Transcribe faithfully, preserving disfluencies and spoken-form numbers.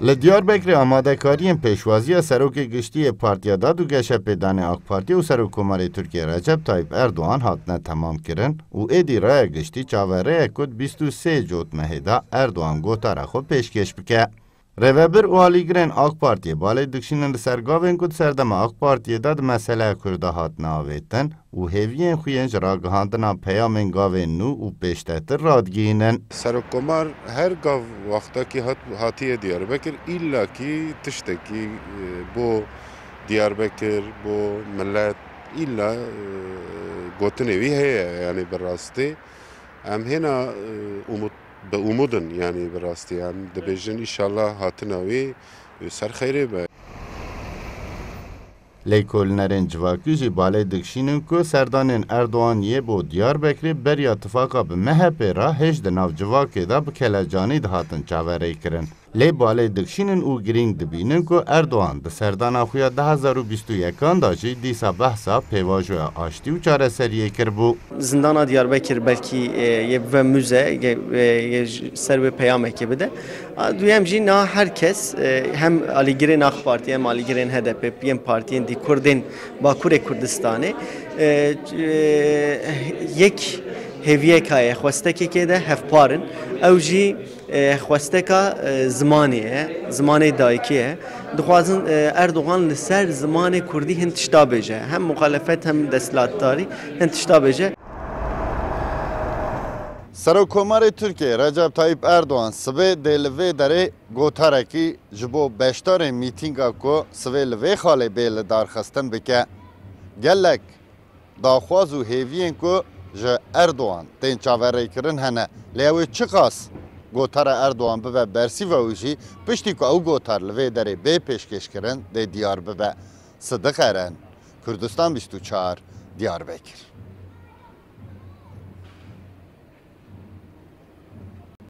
Li Diyarbekirê amadekariyên pêşwaziya Serokê Giştî yê Partiya Dad û Geşepêdanê AK Partî û Serokkomarê Tirkiyê Recep Tayyip Erdogan hatine temamkirin û êdî raya giştî çaverêyek ku di bîst û sê cotmehê de Erdogan gotara xwe pêşkêş bike. Rêvebir û alîgirên AK Partiyê balê dikişînin li ser gavên ku di serdema AK Partiyê de di meseleya Kurda hatine avêtin û hêviyên xwe yên ji ragihandina peyamên gavên nû û pêştetir radigihînin. Serokkomar her gav wextekî hat, hatiye Diyarbekir, îllakî tiştekî, e, bo Diyarbekir, bo milet, îlla, e, gotinê wî heye, yanî bi rastî. Em hêna, e, umut, bi umud in, yanî bi rastî. Em dibêjin, înşallah hatina wî, e, ser xeyrê be. Lêkolînerên civakî jî balê dikişînin ku serdanên Erdogan yê bo Diyarbekirê beriya tifaqa bi M H P re hêj di nav civakê de bi kelecanî dihatin çaverêkirin. Lê balê dikişînin û girîng dibînin ku Erdogan di serdana xwe ya du hezar û bîst û yekan de jî dîsa behsa pêvajoya aştî û çareseriyê kiribû. Zindana Diyarbekir belkî, e, yê bibe muze, yê, e, yê ji ser wê peyamekê bide. A, duyem jî niha her kes, e, hem alîgirên AK Partî hem alîgirên H D P, yên partiyên dî Kurdên Bakurê Kurdistanê, e, e, yek hêviyek heye, xwestekekê de hevpar in. Ew jî, e, xwesteka, e, zimanê ye, zimanê dayikê ye. Dixwazin, e, Erdogan li ser zimanê kurdî hin tişta bêje. Hem muxalefet hem desthilatdarî hin tişta bêje. Serokkomarê Tirkiyê Recep Tayyip Erdogan sibê dê li vê derê gotarekî ji bo beşdarên mîtînga ku sivê li vê xalê bê lidarxistin bike. Gelek daxwaz û hêviyên ku ji Erdogan tên çaverêkirin hene. Lê ew ê çiqas gotara Erdogan bibe bersîva wî jî, piştî ku ew gotar li vê derê bê pêşkêşkirin, dê diyar bibe. Sidiq Eren, Kurdistan bîst û çar, Diyarbekir.